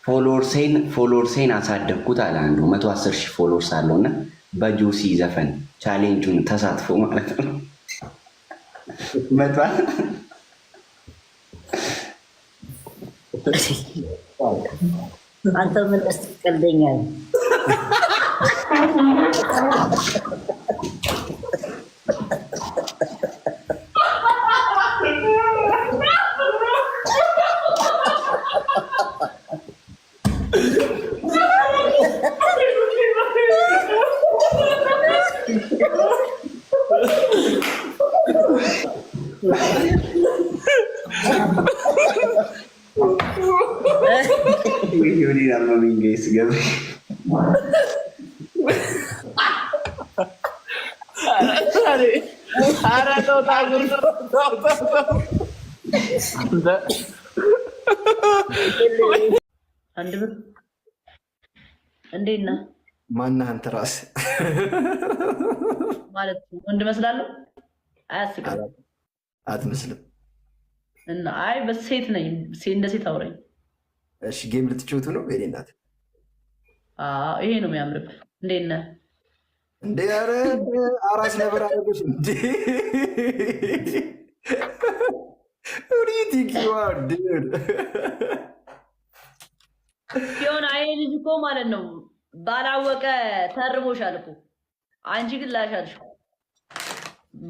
Followers ኤን አሳደግኩት አለ አንዱ። 110,000 followers አለው እና በጆሲ ዘፈን challenge ኡን ተሳትፎ ማለት ነው። አንተ ምን ቀልደኛል? አንድ ብር እንዴት ነህ? ማነህ አንተ ራስህ? ማለት ወንድ እመስላለሁ? አያስቅም። አትመስልም። እና አይ በሴት ነኝ፣ እንደ ሴት አውራኝ። እሺ game ልትጫወቱ ነው? የእኔ እናት ይሄ ነው የሚያምርብህ። እንዴት ነህ? እንዴ ኧረ አራስ ነበር አደረገሽ እንዴ? Who do you think you are, dude? ሲሆን አይ ልጅ እኮ ማለት ነው ባላወቀ ተርቦሻል እኮ። አንቺ ግን ላሻልሽ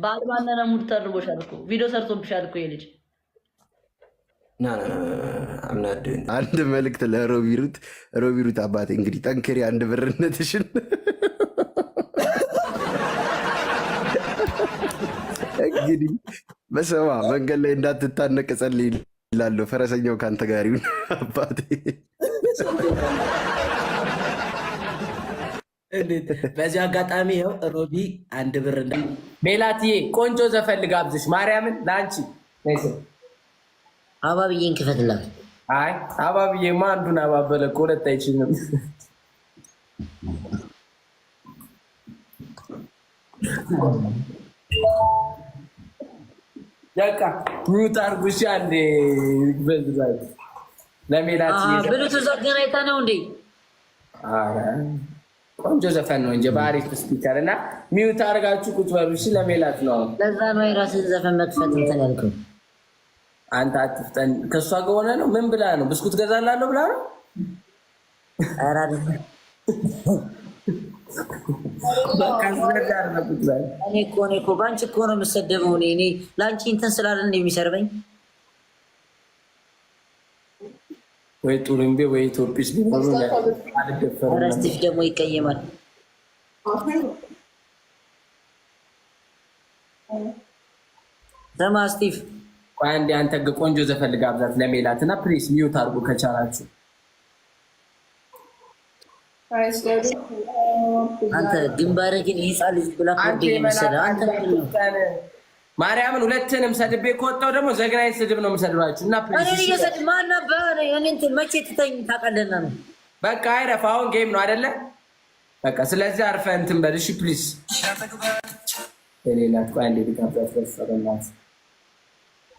ባልባነነ mood ተርቦሻል እኮ፣ ቪዲዮ ሰርቶብሻል እኮ ይሄ ልጅ። አንድ መልእክት ለሮቢሩት። ሮቢሩት አባቴ እንግዲህ ጠንክሪ፣ አንድ ብርነትሽን እንግዲህ በሰማ መንገድ ላይ እንዳትታነቅ ጸልይላለሁ። ፈረሰኛው ከአንተ ጋር ይሁን አባቴ። በዚህ አጋጣሚ ይኸው ሮቢ አንድ ብር ሜላትዬ ቆንጆ ዘፈን ልጋብዝሽ፣ ማርያምን ለአንቺ። አባብዬን ክፈትላት። አይ አባብዬማ አንዱን አባበለ እኮ ሁለት አይችልም። በቃ mute አድርጉ እሺ። አንዴ ለሜላት ብሉቱዝ አገናኝታ ነው እንዴ? ቆንጆ ዘፈን ነው እንጂ በአሪፍ speaker እና mute አድርጋችሁ ቁጭ በሉ እሺ። ለሜላት ነው። ለዛ ነው የራስን ዘፈን መክፈት እንትን ያልከው። አንተ አትፍጠን። ከእሷ ከሆነ ነው ምን ብላ ነው? ብስኩት ገዛላለሁ ብላ ነው። ኧረ አይደለም። እኔ እኮ በአንቺ እኮ ነው የምሰደበው። እኔ ለአንቺ እንትን ስላለ እንደ የሚሰርበኝ ወይ ጡሩምቤ ወይ ኢትዮጲስ ቢኖሩ አልደፈርም። ስቲፍ ደግሞ ይቀየማል። ስማ ስቲፍ፣ ቆይ አንዴ አንተ ቆንጆ ዘፈን ልጋብዛት ለሜላት እና please mute አድርጎ ከቻላችሁ። አንተ ግንባርህ ግን የህፃን ልጅ blackboard እየመሰለ አንተ ማርያምን ሁለትንም ሰድቤ ከወጣሁ ደግሞ ዘግናኝ ስድብ ነው የምሰድባችሁ። እና መቼ ትተኝ ታውቃለህና ነው። በቃ አይረፍ። አሁን game ነው አይደለ? በቃ ስለዚህ አርፈህ እንትን በል እሺ፣ please። ሌላት ቆይ አንዴ ልጋብዛት። በእናትህ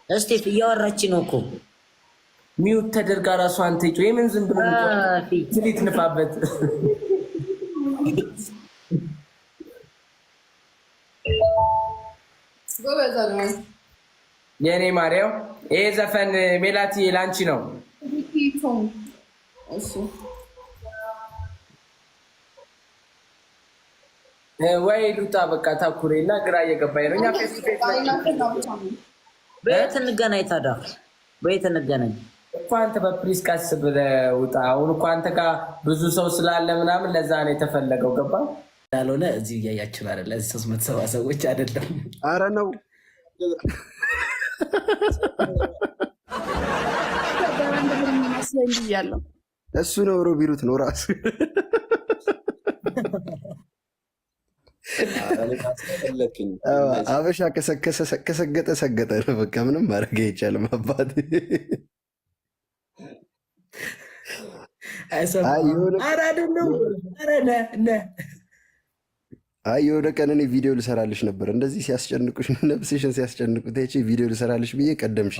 እስቴፍ እያወራች ነው እኮ mute ተደርጋ ራሱ አንተ ይጮህ የምን ዝም ብሎ ትሊት ንፋበት። የእኔ ማርያው ይሄ ዘፈን ሜላቲ ላንቺ ነው። ወይ ሉጣ በቃ ታኩሬ እና ግራ እየገባኝ ነው። እኛ face to face በየት እንገናኝ ታዲያ? በየት እንገናኝ? እኮ አንተ በ please ቀስ ብለህ ውጣ። አሁን እኮ አንተ ጋር ብዙ ሰው ስላለ ምናምን ለዛ ነው የተፈለገው። ገባ እንዳልሆነ እዚህ እያያችን አይደለ? እዚህ 370 ሰዎች አይደለም። አረ ነው እሱ ነው ሮቢሩት ነው ራሱ። አበሻ ከሰገጠ ሰገጠ ነው። በቃ ምንም ማድረግ አይቻልም። አባት አይ የሆነ ቀን እኔ ቪዲዮ ልሰራልሽ ነበር። እንደዚህ ሲያስጨንቁሽ፣ ነፍስሽን ሲያስጨንቁ ተይቼ ቪዲዮ ልሰራልሽ ብዬ ቀደምሽ።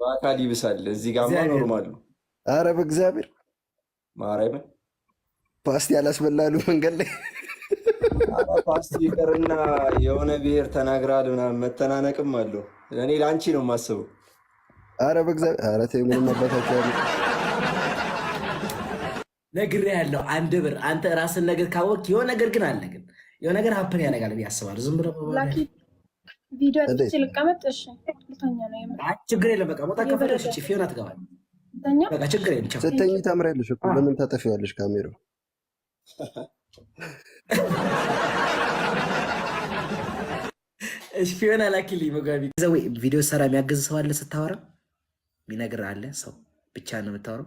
በአካል ይብሳል። እዚህ ጋማ normal ነው። አረ በእግዚአብሔር ማርያምን። ፓስቲ ያላስበላሉ መንገድ ላይ። ኧረ ፓስቲ ይቅርና የሆነ ብሔር ተናግራል ምናምን መተናነቅም አለው። እኔ ለአንቺ ነው የማስበው። አረ በእግዚአብሔር፣ አረ ተይ፣ ምንም አባታቸው ያሉ። ነግሬሃለሁ። አንድ ብር አንተ ራስን ነገር ካወቅ የሆነ ነገር ግን አለ፣ ግን የሆነ ነገር happen ያደርጋል ብዬ አስባለሁ። ዝም ብሎ ላኪ ቪዲዮ አጥፍቼ ልቀመጥ። እሺ ልተኛ ነው የምር። አይ ችግር የለም። በቃ መውጣት ከፈለግሽ ውጪ፣ ፊዮና ትገባለች። ልተኛ። በቃ ችግር የለም። ቻው። ስተኝ ታምሪያለሽ እኮ፣ ለምን ታጠፊዋለሽ ካሜራው? እሺ ፊዮና ላኪልኝ መጋቢ ዘዌ። ቪዲዮ ሰራ የሚያግዝ ሰው አለ፣ ስታወራ የሚነግር አለ። ሰው ብቻ ነው የምታወራው።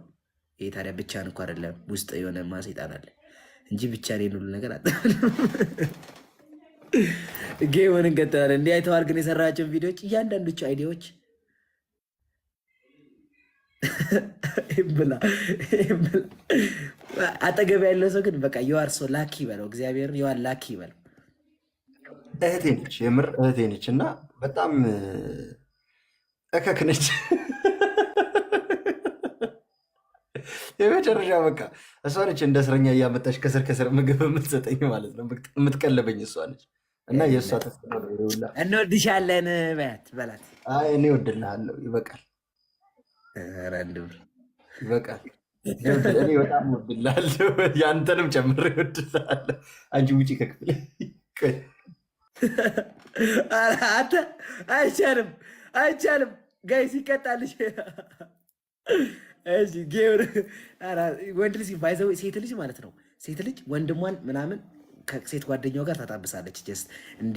ይሄ ታዲያ ብቻህን እኮ አይደለም፣ ውስጥ የሆነ ማሰይጣን አለ እንጂ ብቻ እኔን ሁሉ ነገር አለ። Game ኡን እንቀጥላለን። እንዲህ አይተዋል ግን የሰራቸውን ቪዲዮዎች እያንዳንዶቹ idea ዎች ብላ ብላ። አጠገብ ያለው ሰው ግን በቃ you are so lucky በለው፣ እግዚአብሔርን you are lucky በለው። እህቴ ነች፣ የምር እህቴ ነች እና በጣም እከክ ነች። የመጨረሻ በቃ እሷ ነች እንደ እስረኛ እያመጣች ከስር ከስር ምግብ የምትሰጠኝ ማለት ነው። የምትቀለበኝ እሷ ነች እና የእሷ ተጽዕኖ ነው ይሄ ሁላ። እንወድሻለን በያት በላት። አይ እኔ እወድልሃለሁ፣ ይበቃል፣ ኧረ አንድ ብር። ይበቃል። እኔ በጣም እወድልሃለሁ፣ ያንተንም ጨምሬ እወድልሃለሁ። አንቺ ውጪ ከክፍል። ቆይ። ኧረ አንተ አይቻልም፣ አይቻልም guys ይቀጣልሽ። እሺ game። ኧረ ወንድ ልጅ by the way ሴት ልጅ ማለት ነው፣ ሴት ልጅ ወንድሟን ምናምን ከሴት ጓደኛው ጋር ታጣብሳለች። Just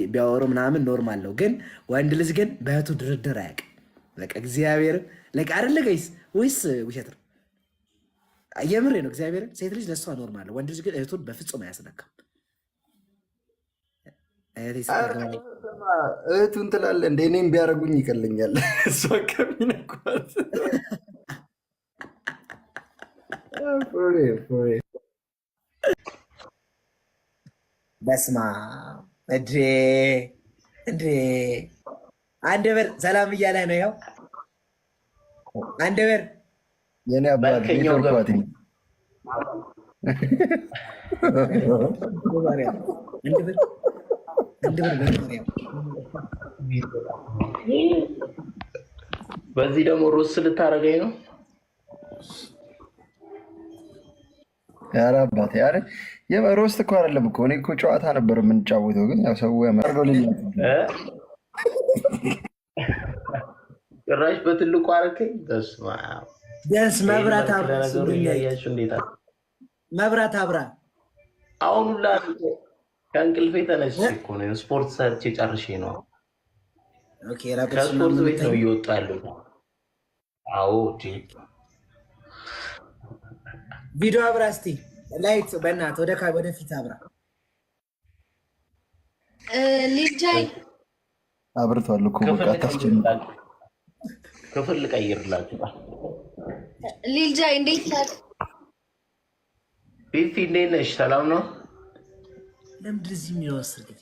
ቢያወሩ ምናምን normal ነው። ግን ወንድ ልጅ ግን በእህቱ ድርድር አያውቅም። በቃ እግዚአብሔርን like አይደለ guys ወይስ ውሸት ነው? የምሬ ነው። እግዚአብሔርን ሴት ልጅ ለእሷ normal ነው። ወንድ ልጅ ግን እህቱን በፍጹም አያስነካም። እህቴ ስትገባ እህቱን ትላለህ እንደ እኔም ቢያደርጉኝ ይቀለኛል እሷ ከሚነኳት። For real, for real. በስማ እንዴ እንዴ፣ አንድ ብር ሰላም እያለ ነው። ያው አንድ ብር። የኔ አባት። መልከኛው። ኔትወርክ ዋት። አንድ ብር፣ አንድ ብር በማርያም። በዚህ ደግሞ roast ልታደርገኝ ነው። ኧረ አባቴ፣ ኧረ roast እኮ አይደለም እኮ፣ እኔ እኮ ጨዋታ ነበር የምንጫወተው፣ ግን ያው ሰው ያመርገውልኛል። እ? ጭራሽ በትልቁ አደረከኝ። በስመ አብ። ቢያንስ ይሄን መብራት መልክ አብራ። ለነገሩ እያያችሁ እንዴት አለ? መብራት አብራ። አሁን ሁላ ከእንቅልፌ ተነስቼ እኮ ነው፣ ስፖርት ሰርቼ ጨርሼ ነው። Okay ራቁት ከስፖርት ቤት ነው እየወጡ ያለው። አዎ እንዴ። ቪዲዮ አብራ እስቲ light በእናትህ ወደፊት አብራ። ሊልጃይ። አብርቷል እኮ በቃ። ክፍል አታስጨንቅ። ልቀይርላችሁ፣ ክፍል ልቀይርላችሁ። ሊልጃይ እንዴት ነህ? ፊፊ እንዴት ነሽ? ሰላም ነው? ለምንድን እዚህ የሚለው 10 ጊዜ?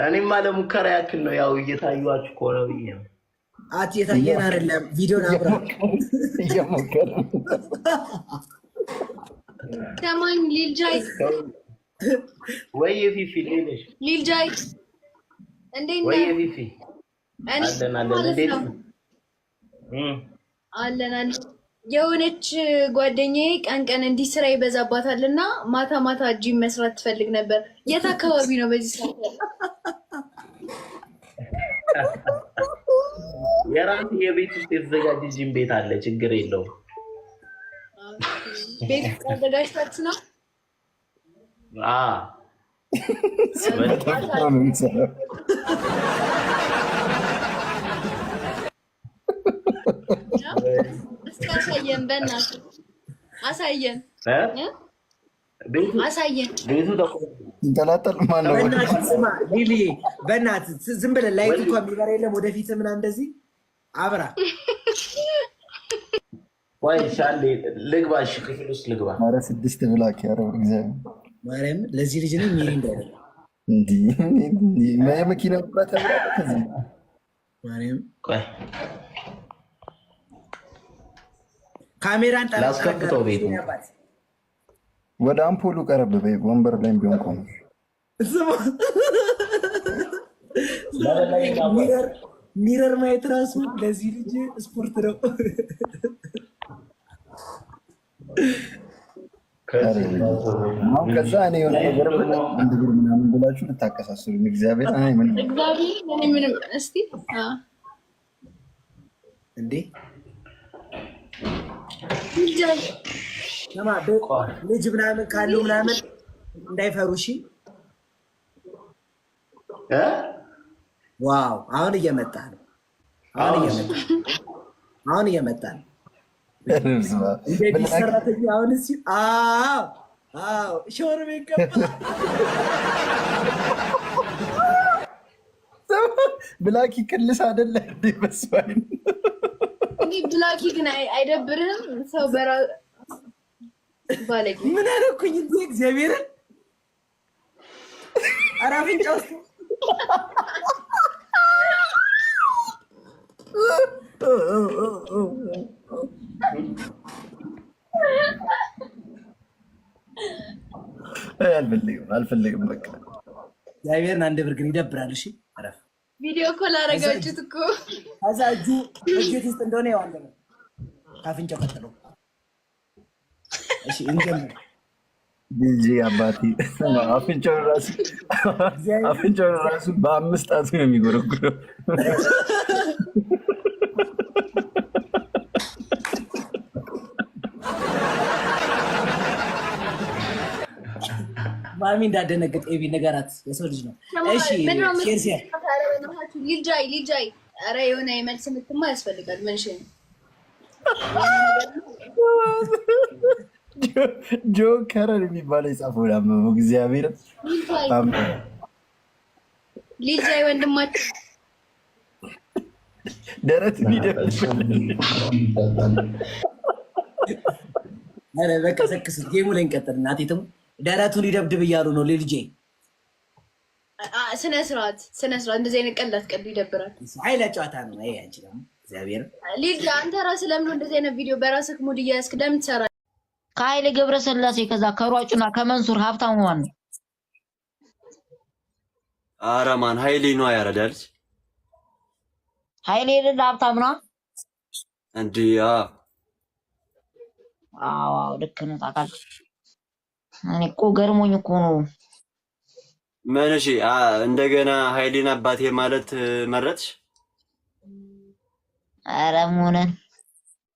እኔማ ለሙከራ ያክል ነው፣ ያው እየታዩችሁ ከሆነ ብዬ ነው። አት የታየን አይደለም፣ ቪዲዮን አብራ። እየሞከረ። ሰማኝ ሊልጃይ። ወይ ፊፊ እንዴት ነሽ? ሊልጃይ እንዴት ወይ ነህ? ፊፊ። እኔ አለን አለን። ማለት እንዴት ነው ነው? አለን አለን። የሆነች ጓደኛዬ ቀን ቀን እንዲህ ስራ ይበዛባታል እና ማታ ማታ ጂም መስራት ትፈልግ ነበር። የት አካባቢ ነው በዚህ ሰዓት ያለው? የራሱ የቤት ውስጥ የተዘጋጀ ጂም ቤት አለ። ችግር የለውም። ቤት ውስጥ አዘጋጅታችሁ ነው? አ በተፈጥሮ ነው የሚሰራው። እስኪ አሳየን፣ በእናትህ አሳየን። እ? እ? ቤቱ አሳየን። ቤቱ ሲንጠላጠል ማነው? በእናትህ ስማ ሊልዬ፣ በእናትህ ዝም ብለህ light እንኳን የሚበራ የለም ወደፊት ምናምን እንደዚህ አብራ። ወይ ሻሌ ልግባ። እሺ ክፍል ውስጥ ልግባ። ኧረ ስድስት ብላክ፣ ኧረ እግዚአብሔር። ማርያም ለዚህ ልጅ ነው ሚሪ እንዳይደለም። እንዲህ የመኪና መብራት ያብራል ከዚህ። ማርያም። ቆይ። ካሜራን ላስከፍተው ቤቱ። ወደ አምፖሉ ቀረብ በይ። ወንበር ላይም ቢሆን ቆመሽ። Mirror ማየት ራሱ ለዚህ ልጅ ስፖርት ነው። አሁን ከዛ እኔ የሆነ ነገር ብል አንድ ብር ምናምን ብላችሁ ልታቀሳስሩኝ፣ እግዚአብሔር እኔ ምንም እግዚአብሔር እኔ ምንም እስቲ እንዴ። ልጃይ። ስማ፣ ልጅ ምናምን ካሉ ምናምን እንዳይፈሩ እሺ። እ? Wow፣ አሁን እየመጣ ነው። አሁን እየመጣ አሁን እየመጣ ነው። እንደ ቤት ሰራተኛ አሁን እሲ አዎ አዎ ሻወር ቤት ገባ። ብላኪ ቅልስ አይደለ እንዴ? በስመ አብ። እኔ ብላኪ ግን አይደብርህም? ሰው በራ ባለጌ። ምን አደረኩኝ እንዴ? እግዚአብሔርን፣ ኧረ አፍንጫ ውስጥ። አልፈልግም፣ አልፈልግም በቃ። እግዚአብሔርን አንድ ብር ግን ይደብራል። እሺ እረፍ። Video call አደረጋችሁት እኮ። ከዛ እጁ እጁ ውስጥ እንደሆነ ያው አንድ ብር ከአፍንጫው ቀጥሎ። እሺ እንጀምር። ዲጂ አባቴ አፍንጫውን ራሱ በአምስት ጣቱ ነው የሚጎረጉረው። ማሚ እንዳደነግጥ ኤቢ ንገራት፣ የሰው ልጅ ነው። እሺ share share። ሊጃይ ሊጃይ፣ ኧረ የሆነ የመልስ ምትማ ያስፈልጋል። ምን እሺ ነው? ጆከረር የሚባለው የጻፈው ላንብበው። እግዚአብሔር። ሊጃይ ሊጃይ ወንድማችን። ደረት የሚደብቅ። ኧረ በቃ ሰክሱት። Game ኡ ላይ እንቀጥል። እናቴ ትሙት ደረቱን ይደብድብ እያሉ ነው ልጄ። ስነ ስርዓት፣ ስነ ስርዓት። እንደዚህ አይነት ቀልድ አትቀልዱ፣ ይደብራል። ኃይለ ጨዋታ ነው። ይሄ አንቺ ደግሞ እግዚአብሔር። ሊል አንተ ራስህ ለምን እንደዚህ አይነት ቪዲዮ በራስህ mood እያያዝክ ለምን ትሰራለህ? ከኃይሌ ገብረስላሴ ከዛ ከሯጩና ከመንሱር ሀብታሙ ማን ነው? ኧረ ማን ኃይሌ ነው ያረዳል። ኃይሌ የሌለ ሀብታም ነው። እንዴ? አዎ፣ ልክ ነው። ታውቃለህ፣ እኔ እኮ ገርሞኝ እኮ ነው። ምን? እሺ፣ እንደገና ኃይሌን አባቴ ማለት መረጥሽ? ኧረ መሆነን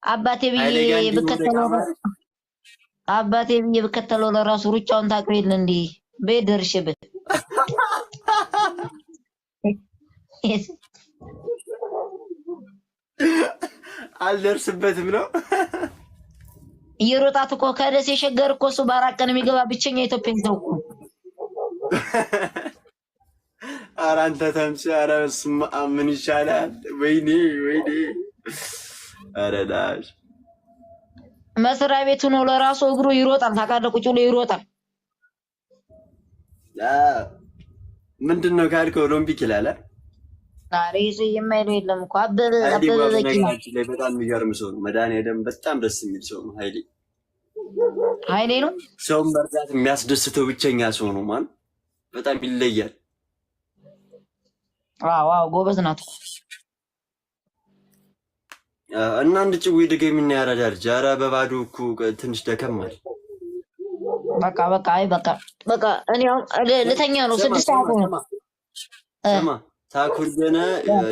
አባቴ ብዬ ኃይሌ ጋር እንዲህ ብከተለው መውደቅ። አባቴ ብዬ ብከተለው ለራሱ ሩጫውን ታውቀው የለ እንዴ? በየት ደርሼበት። አልደርስበትም ነው። እየሮጣት እኮ ከደሴ ሸገር እኮ እሱ በ4 ቀን የሚገባ ብቸኛ ኢትዮጵያዊ ሰው እኮ ነው። ኧረ አንተ ተምቼ፣ ኧረ በስመ አብ፣ ምን ይሻላል? ወይኔ ወይኔ፣ ኧረ ላሽ። መስሪያ ቤቱ ነው ለራሱ እግሩ ይሮጣል። ታውቃለህ፣ ቁጭ ብሎ ይሮጣል። ምንድን ነው ካልከው ኦሎምፒክ ይላል። ኧረ ይሄ ሰው የማይለው የለም እኮ አበበ ኃይሌ አበበ ቢቂላ። በነገራችን ላይ በጣም የሚገርም ሰው ነው። መድኃኒዓለም በጣም ደስ የሚል ሰው ነው ኃይሌ። ኃይሌ ነው። ሰውን መርዳት የሚያስደስተው ብቸኛ ሰው ነው። ማን በጣም ይለያል። አዎ፣ ጎበዝ ናት እኮ። እና አንድ ጭዊ ድገሚና ያረዳ ልጅ። ኧረ በባዶ እኮ ትንሽ ደከም አለ። በቃ በቃ፣ አይ በቃ በቃ፣ እኔ አሁን ልተኛ ነው። 6 ሰዓት ነው። ስማ ታኩር ገነ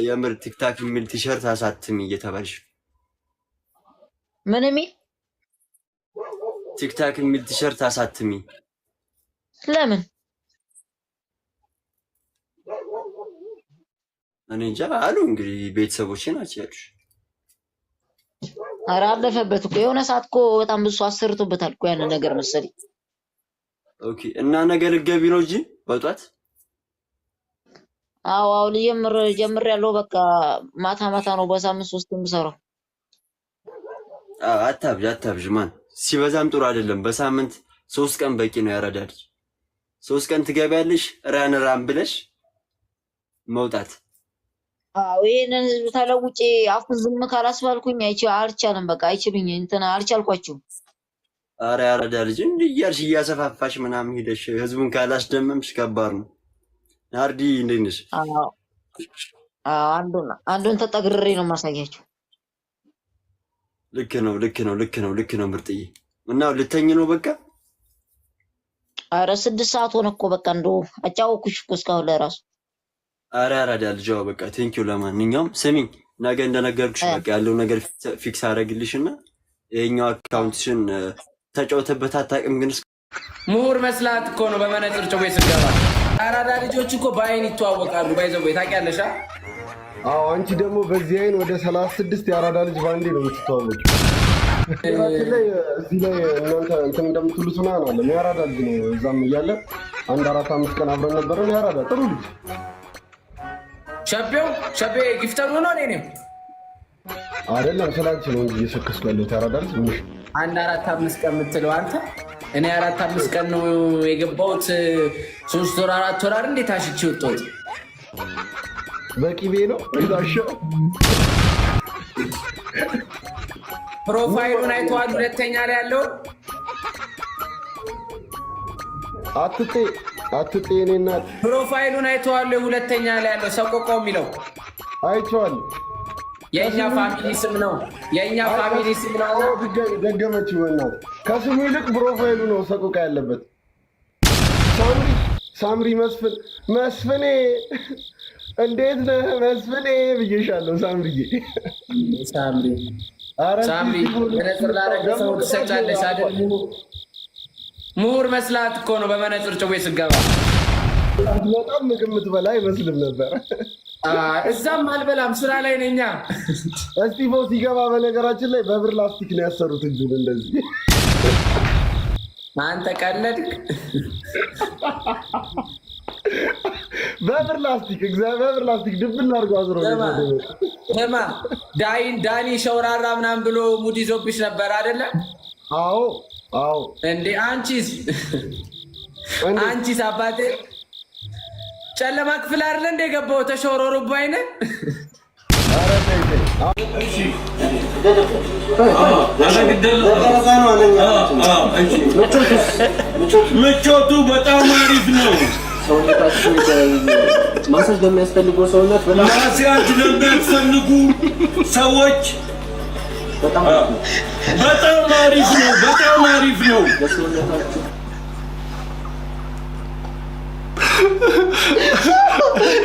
የምር TikTok የሚል ቲሸርት አሳትሚ እየተባልሽ። ምን የሚል? TikTok የሚል ቲሸርት አሳትሚ። ለምን? እኔ እንጃ አሉ እንግዲህ፣ ቤተሰቦቼ ናቸው ያሉሽ። ኧረ አለፈበት እኮ፣ የሆነ ሰዓት እኮ በጣም ብዙ አሰርቶበታል እኮ ያንን ነገር መሰለኝ። Okay፣ እና ነገ ልትገቢ ነው እንጂ በጧት? አዎ፣ ልጀምር ጀምሬያለሁ። በቃ ማታ ማታ ነው በሳምንት 3 የምሰራው። አታብዥ አታብዥ፣ ማን ሲበዛም ጥሩ አይደለም። በሳምንት 3 ቀን በቂ ነው። ያረዳል። 3 ቀን ትገቢያለሽ፣ run run ብለሽ መውጣት። አዎ ይሄንን ህዝብ ተለውጬ አፉን ዝም ካላስባልኩኝ አልቻልም። በቃ አይችሉኝ እንትን አልቻልኳቸውም። አረ ያረዳ ልጅ እንዲህ እያልሽ እያሰፋፋሽ ምናምን ሂደሽ ህዝቡን ካላስደመምሽ ከባድ ነው። ናርዲ እንዴት ነሽ? አዎ አዎ፣ አንዱን ተጠግሬ ነው የማሳያቸው። ልክ ነው፣ ልክ ነው፣ ልክ ነው፣ ልክ ነው ምርጥዬ። እና ልተኝ ነው በቃ። አረ 6 ሰዓት ሆነ እኮ በቃ እንደው አጫወኩሽ እኮ እስካሁን ለራሱ። አረ ያራዳ ልጅ አዎ፣ በቃ thank you። ለማንኛውም ስሚኝ፣ ነገ እንደነገርኩሽ በቃ ያለው ነገር fix አደረግልሽ እና ይሄኛው account ሽን ተጫውተበት አታውቅም፣ ግን ምሁር መስላት እኮ ነው በመነጽር ጭዌ ስገባ። አራዳ ልጆች እኮ በአይን ይተዋወቃሉ። By the way ታውቂያለሽ? አዎ፣ አንቺ ደግሞ በዚህ አይን ወደ 36 የአራዳ ልጅ በአንዴ ነው የምትተዋወቂው። ነገራችን ላይ እዚህ ላይ እናንተ እንትን እንደምትሉት ምናምን አለ። የአራዳ ልጅ ነው። እዛም እያለ አንድ 4 5 ቀን አብረን ነበረን። የአራዳ ጥሩ ልጅ። ሸቤው ሸቤ gifter ኡ ነው፣ እኔ ነኝ። አይደለም፣ ስላንቺ ነው እንጂ እየሰከስኩ ያለሁት። የአራዳ ልጅ ምንሽ አንድ 4 5 ቀን የምትለው አንተ፣ እኔ 4 5 ቀን ነው የገባሁት። 3 ወር 4 ወር አይደል እንዴት አሽቼ ወጣሁት? በቂቤ ነው የታሸው። Profile ኡን አይተዋል። ሁለተኛ ላይ ያለውን። አትጤ አትጤ የኔ እናት። Profile ኡን አይተዋል። ሁለተኛ ላይ ያለው ሰቆቃው የሚለው። አይቼዋለሁ። የእኛ family ስም ነው። የእኛ family ስም ነው። አዎ፣ ድጋሚ ደገመችው። በእናትህ ከስሙ ይልቅ profile ኡ ነው ሰቆቃ ያለበት። ሳምሪ ሳምሪ መስፍን መስፍኔ እንዴት ነህ መስፍኔ ብዬሻለሁ። ሳምሪዬ። ሳምሪ። ኧረ ሳምሪ። እስቲ መነጽር ላደረገ ሰው ትሰጫለሽ አይደል? ምሁር መስላት እኮ ነው በመነጽር ጭዌ ስገባ። በጣም ምግብ የምትበላ አይመስልም ነበር። እዛም አልበላም፣ ስራ ላይ ነኛ። እስጢፎ ሲገባ በነገራችን ላይ በብር ላስቲክ ነው ያሰሩት እጁን እንደዚህ። አንተ ቀለድክ። በብር ላስቲክ፣ እግዚአብሔር በብር ላስቲክ ድብል አድርጎ አዝሮ ነው የሰደበው። ስማ ዳይን ዳኒ ሸውራራ ምናምን ብሎ mood ይዞብሽ ነበር አይደለ? አዎ። እንዴ አንቺስ አንቺስ አባቴ ጨለማ ክፍል አይደለ እንደ የገባው ተሸውሮሩብ አይነ። ኧረ ተይ ተይ። ምቾቱ በጣም አሪፍ ነው። ማሳጅ ለሚያስፈልገው ሰውነት በጣም ማስያጅ ለሚያስፈልጉ ሰዎች በጣም አሪፍ ነው። በጣም አሪፍ ነው። ለሰውነታችሁ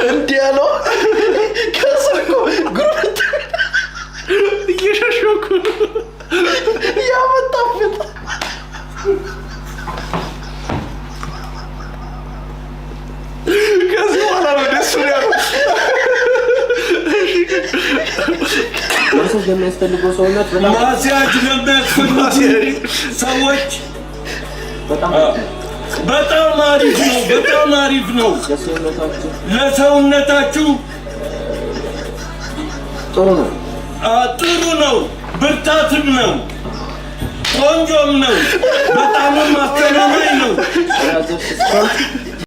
እንዲህ ያለው ከስር እኮ ጉርብት እየሸሸኩ ያመጣበት። ከዚህ በኋላ ነው ደስ ያለው። ማሳጅ ለሚያስፈልገው ሰውነት በጣም ማስያጅ ለሚያስፈልጉ ሰዎች በጣም በጣም አሪፍ ነው። በጣም አሪፍ ነው። ለሰውነታችሁ ለሰውነታችሁ ጥሩ ነው። ጥሩ ነው። ብርታትም ነው። ቆንጆም ነው። በጣምም አስተማማኝ ነው። ራዘር ስፖርት